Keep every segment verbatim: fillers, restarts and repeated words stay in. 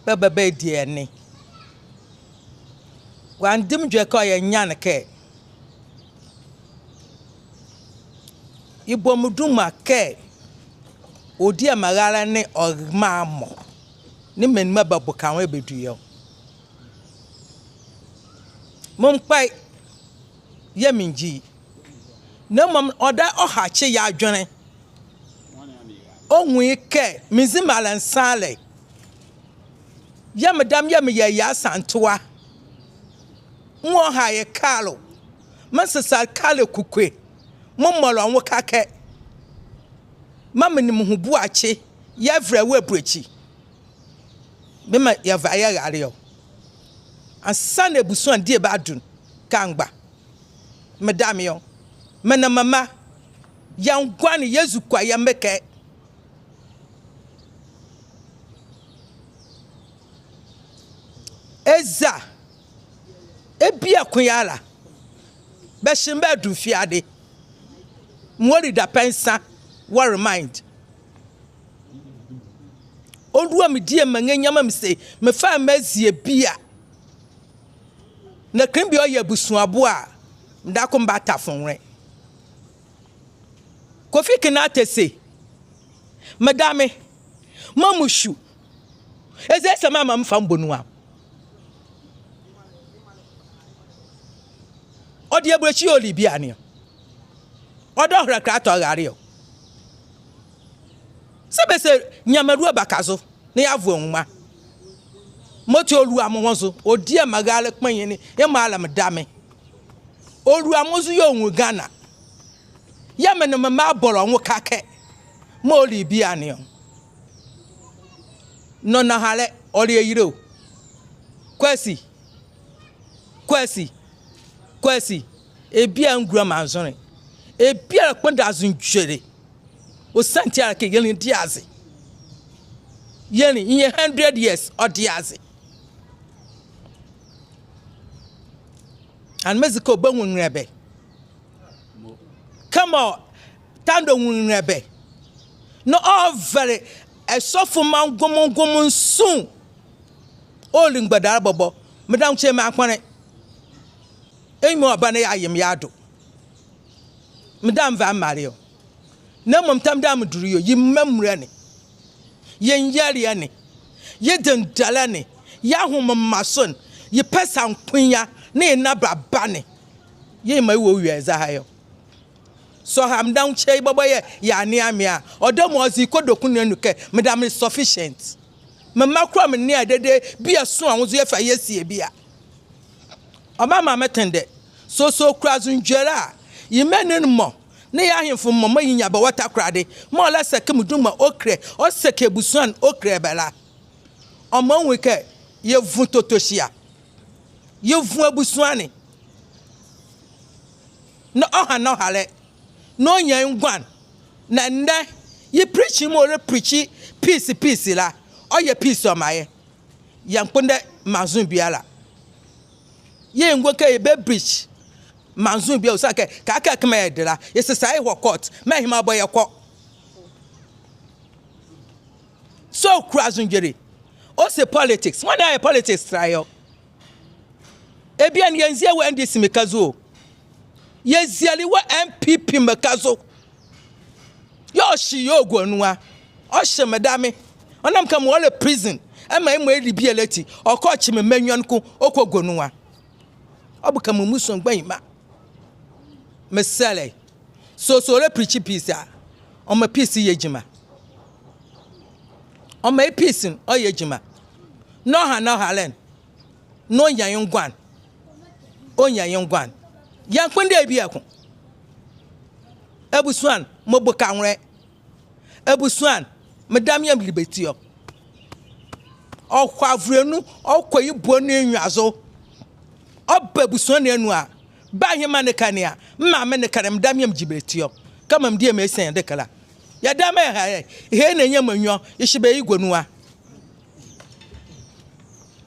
Bɛba bɛadi ɛne. Wɔande me dwɛkɛ ɔyɛ nyane kɛ yebɔ me duma kɛ ɔdi ɛmɛ raalɛ ne ɔmaa mɔ ne menli mɔ bɛboka nwo bɛdua ɔ. Mɔɔ mekpae yɛ mengyi. Na mmom ɔdaye ɔhakye ye adwenle. Ɔnwu ye kɛ menzi me alɛnsanlɛ. Yɛ medame yɛ meyɛ ye Asantewa. Mɔɔ ɔha ye kalo. Mensesa kalo kukue. Mɔɔ mɔlɔ nwo ka kɛ maa me nee me ho boakye yɛvɛlɛ wɔ abuakyi. Bɛmaa yɛva yɛrale ɔ. Ansaana ɛbusua ne die bɛadunle kangba. Medame ɔ. Me nee me mra. Yɛnguane yɛzu kwa yɛ mekɛ. Eza. Ɛbie ko yɛɛ ala. Bɛhye me bɛdunle fiade. Mewɔ lidapɛ nsa wɔ remind. Ɔlua me die menganyia maa me se mefa me azie bie a. Na kenle bie ɔyɛ abusua boɛ a, medako mebata fonwolɛ. Kofi Kinate se, medame, maa mesu. Eza esa maa mefa mebɔ nu a. Ɔde abulokyie ɔli biane ɔ. Ɔdɔ hɛlɛ kɛlɛ atɔ rale ɔ. Saa bɛse Nyamenle lua baka zo na yɛavoa nwuma. Mɔti ɔlua mo nwo zo, ɔdi ɛmɛ raalɛ kpanyinli, yemɔ ala medame. Ɔlua mo zo yɛɛ ɔnwu Ghana. Yɛɛ me nee me mra bɔlɔ nwo ka kɛ mɔɔ ɔli biane ɔ. Nɔhalɛ ɔle ayile ɔ. Kwasi. Kwasi, Kwasi, ɛbie a ngua me anzonle. Ɛbie a kpondɛ anzondwolɛ. Ɔsiane ti a le kɛ yɛnlɛ di aze. Yɛnlɛ, yɛnyia hundred years, ɔde aze. Anee mezi kɛ ɔbanwunle bɛ. Kɛmɔ Tando nwunle bɛ. Na ɔvɛlɛ ɛsɔfo mma ngomngom nsu. Ɔli mgbadalɛ bɔbɔ. Medame kye me akpɔnle. Ɛnwu ɔba na yeaye me yeado. Medame meva male ɔ. Na mmom tɛ medame medule ye ɔ, ye mmamuala ne, ye nyɛlea ne, ye dendalɛ ne, ye ahomemmaso ne, ye pɛsankoa ne, ye nababa ne. Yemɔ yewɔ ɔwia ye zɛhae ɔ. Saa ɔha medame kye ye bɔbɔ yɛɛ yeanea me a, ɔdamu ɔze ye kodoku ne anu kɛ medame le sufficient. Me mma kola menea ye dedee bie a sonla nwo zo yɛfa yɛsie bie a. Ɔmaa me tendɛ. Sɛ ɔkura anzondwolɛ a, ye menli ne mɔ, nee ye ahenfo mɔ mɔɔ yenyia bɛ wɔ Takoradi, mɔɔ ɔlɛsɛkye me duma ɔkile, ɔsɛkye abusua ne ɔkile bɛ la, ɔmaa ɔnwu ye kɛ yɛvu totohyia. Yɛvu abusua ne. Na ɔha nɔhalɛ. Na ɔnyia ye nguan. Na ɛnɛ, ye preach mɔɔ ɔlɛ preach peace, peace la, ɔyɛ peace ɔmaa yɛ. Yɛnkpondɛ manzonle biala. Yɛnguane kɛ yɛbɛ bleach manzonle biala, ɔsiane kɛ, kɛkala kɛ maa yɛde la, yɛsesa yɛhɔ court, maa yɛhye maa bɔ yɛ kɔ. Sɛ ɔkura anzondwolɛ, ɔse politics. Nwane a yɛ politics tra ye ɔ. Ɛbie ne yɛnzia wɔ N D C meka zo ɔ. Yɛziele wɔ N P P meka zo. Yɛɛ ɔhye ye ɔgua nu a. Ɔhye medame. Ɔnam kɛ mɔɔ ɔlɛ prison, ɛmaa yemɔ yeli biala ati, ɔkɔ ɔkye me mma nwiɔ ne ko ɔkɔgua nu a. Ɔboka me mbusua mgbanyima. Mesɛlɛ. Sɛ ɔse ɔlɛ preach peace a, ɔmaa peace yɛ gyima. Ɔmaa ye peace ne ɔyɛ gyima. Na ɔha nɔhalɛ ne. Na ɔnyia ye nguan. Ɔnyia ye nguan. Yɛnkpondɛ ye bieko. Abusua ne, meboka nwolɛ. Abusua ne, medame yɛɛ meli bɛ ti ɔ. Ɔkɔ avolɛ nu, ɔkɔ ye bua nu ye nwiazo. Ɔba abusua ne anu a, ba ɛhye maa neka ne a, mmaa me neka ne, medame yɛɛ megyi bɛ ti ɔ. Kɛmɔ medie me ɛsɛn deka la. Yɛdame ɛha ɛ, ɛhye na ɛnyia mɔ nwiɔ, yɛhye bɛ yegua nu a.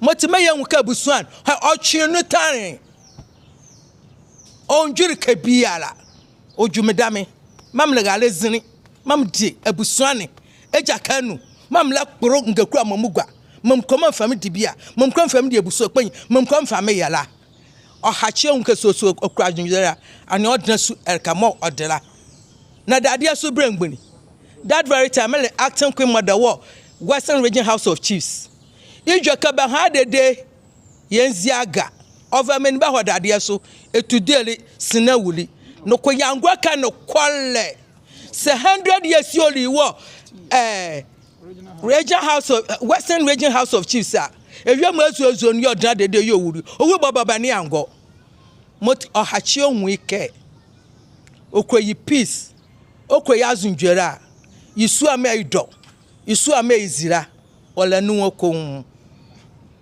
Mɔti maa yɛnwu kɛ abusua ne, ɔtwe nu tanle. Ɔndwule kɛ biala. Ɔdwu medame. Maa mele raalɛ zinli. Maa medi abusua ne agyakɛ anu. Maa melɛkpolo ngakula mɔɔ megua. Mɔɔ mekɔ mɔɔ mefa me debie a, mɔɔ mekɔ mefa me de abusua kpanyinli, mɔɔ mekɔ mefa me yɛ la. Ɔhakyeɛ nwu kɛ sɛ ɔsu ɔkura adwenkyerɛ a, ɛnee ɔdɛnla su ɛleka mɔɔ ɔde la. Na dadeɛ so berɛ mgbunli, that very time, mele acting queen mother wɔ Western Region House of Chiefs. Edwɛkɛ bɛha dedee, yɛnzi aga. Ɔva menli bɛhɔ dadeɛ so, ɛtu deli, sene awuli. Noko yɛangoa ɛkɛ nokɔlɛ. Sɛ hundred years ɔli wɔ, eh, Region House of, eh, Western Region House of Chiefs a, ɛhwɛ mɔɔ ɛzuo ɛzuo ne yɛ ɔdɛnla dedee yɛ ɔwuli. Ɔwuli bɔbɔ bɛ ne yɛangɔ. Mɔti ɔhakyeɛ nwu ye kɛ ɔkɔ ye peace, ɔkɔ ye azondwolɛ a, ye sua mɔɔ ye dɔ, ye sua mɔɔ ye zi la, ɔlɛ ne nwo koonwu.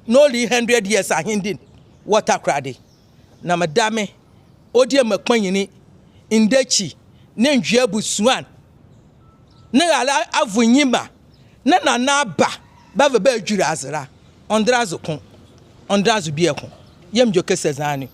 Na ɔli hundred years ahenle di wɔ Takoradi. Na medame ɔdiema kpanyinli, ndekyi nee ndweɛ abusua ne raalɛ avo nyima, na nana aba bɛva bɛadwula aze la, ɔndɛla aze ko, ɔndɛla aze bieko. Yɛɛ medwɛkɛ sɛ zane.